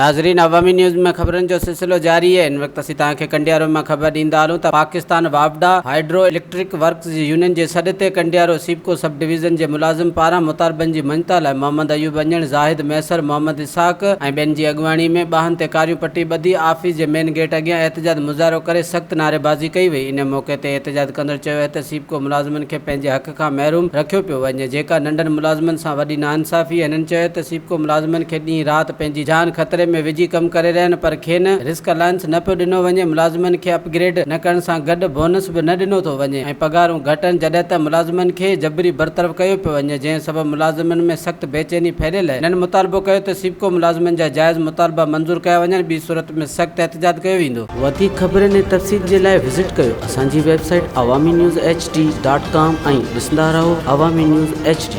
ناظرين عوامي نيوز ۾ خبرن جو سلسلو جاري آهي هن وقت اسين توهان کي ڪنڊيارو مان خبر ڏيندا هلون ته پاڪستان واپڊا هائيڊرو اليڪٽرڪ ورڪس جي يونين جي سڏ تي ڪنڊيارو سيپڪو سب ڊويزن جي ملازم پاران مطالبن جي مڃتا لاء محمد ايوب اڃڻ، زاهد مهيسر، محمد اسحاق ۽ ٻين جي اڳواڻي ۾ ٻانهن تي ڪاريون پٽي ٻڌي آفيس جي مين گيٽ اڳيان احتجاج مظاهرو ڪري سخت نعريبازي ڪئي وئي ان موقعي تي احتجاج ڪندڙ چيو ته سيپڪو ملازمن کي پنهنجي حق کان محروم رکيو پيو وڃي جيڪا ننڍن ملازمن سان وڏي ناانصافي هنن چيو ته سيپڪو ملازمن کي ڏينهن رات پنهنجي جان خطري ۾ وجهي ڪم ڪري رهيا آهن پر کين رسڪ الائنس نه پيو ڏنو وڃي، ملازمن کي اپ گريڊ نه ڪرڻ سان گڏ بونس به نه ڏنو ٿو وڃي ۽ پگهارون گهٽ آهن جڏهن ته ملازمن کي جبري برطرف ڪيو پيو وڃي جنهن سبب ملازمن ۾ سخت بيچيني ڦهليل آهي. هنن مطالبو ڪيو ته سيپڪو ملازمن جا جائز مطالبا منظور ڪيا وڃن ٻي صورت ۾ سخت احتجاج ڪيو ويندو. وڌيڪ خبرن ۽ تفصيل جي لاء وزٽ ڪيو اسان جي website Awami news H D dot com ۽ ڏسندا رهو عوامي نيوز ايڇ ڊي.